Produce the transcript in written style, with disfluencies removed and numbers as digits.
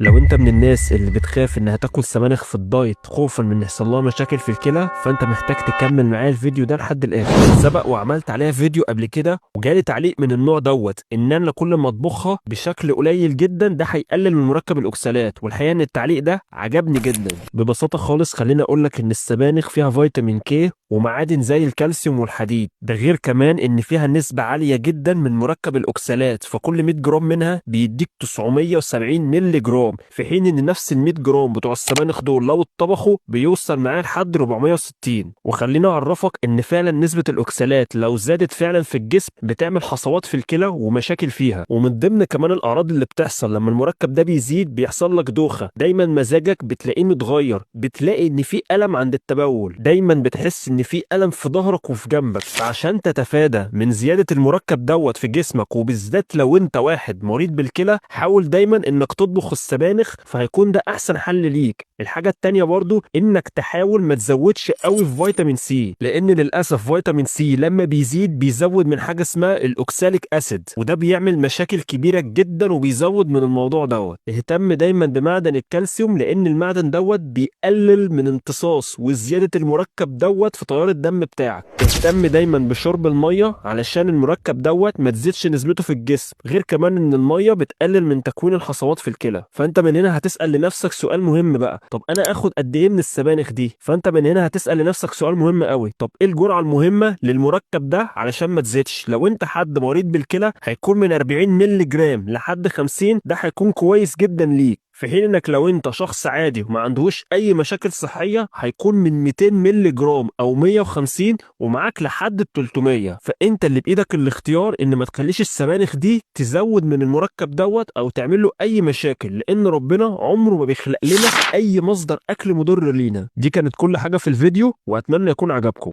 لو انت من الناس اللي بتخاف انها تاكل سبانخ في الدايت خوفا من يحصل لها مشاكل في الكلى، فانت محتاج تكمل معايا الفيديو ده لحد الاخر. سبق وعملت عليها فيديو قبل كده وجالي تعليق من النوع دوت ان انا كل ما اطبخها بشكل قليل جدا ده هيقلل من مركب الاوكسالات، والحقيقة ان التعليق ده عجبني جدا. ببساطة خالص خليني اقول لك ان السبانخ فيها فيتامين كي ومعادن زي الكالسيوم والحديد، ده غير كمان ان فيها نسبه عالية جدا من مركب الاوكسالات، فكل 100 جرام منها بيديك 970 مللي جرام، في حين ان نفس ال 100 جرام بتوع السبانخ دول لو اتطبخوا بيوصل معاه لحد 460. وخليني اعرفك ان فعلا نسبه الاوكسالات لو زادت فعلا في الجسم بتعمل حصوات في الكلى ومشاكل فيها. ومن ضمن كمان الاعراض اللي بتحصل لما المركب ده بيزيد بيحصل لك دوخه، دايما مزاجك بتلاقيه متغير، بتلاقي ان في الم عند التبول، دايما بتحس ان في الم في ظهرك وفي جنبك. فعشان تتفادى من زيادة المركب دوت في جسمك، وبالذات لو انت واحد مريض بالكلى، حاول دايما انك تطبخ السبانخ، فهيكون ده احسن حل ليك. الحاجة التانية برضو انك تحاول ما تزودش قوي في فيتامين سي، لان للاسف فيتامين سي لما بيزيد بيزود من حاجة اسمها ال oxalic acid، وده بيعمل مشاكل كبيرة جدا وبيزود من الموضوع دوت. اهتم دايما بمعدن الكالسيوم، لان المعدن دوت بيقلل من امتصاص وزيادة المركب دوت في تيار الدم بتاعك. اهتم دايما بشرب المية علشان المركب دوت ما تزيدش نسبته في الجسم، غير كمان ان المية بتقلل من تكوين الحصوات في الكلى. فانت من هنا هتسال لنفسك سؤال مهم بقى، طب انا اخد قد ايه من السبانخ دي؟ فانت من هنا هتسال لنفسك سؤال مهم قوي، طب ايه الجرعة المهمة للمركب ده علشان ما تزيدش؟ لو انت حد مريض بالكلى هيكون من 40 مللي جرام لحد 50، ده هيكون كويس جدا ليك. في حين انك لو انت شخص عادي وما عندهوش اي مشاكل صحية هيكون من 200 مللي جرام او 150 ومعاك لحد 300. فانت اللي بايدك الاختيار ان ما تخليش السبانخ دي تزود من المركب دوت او تعمل له اي مشاكل، لان ربنا عمره ما بيخلق لنا اي مصدر اكل مضر لينا. دي كانت كل حاجة في الفيديو، واتمنى يكون عجبكم.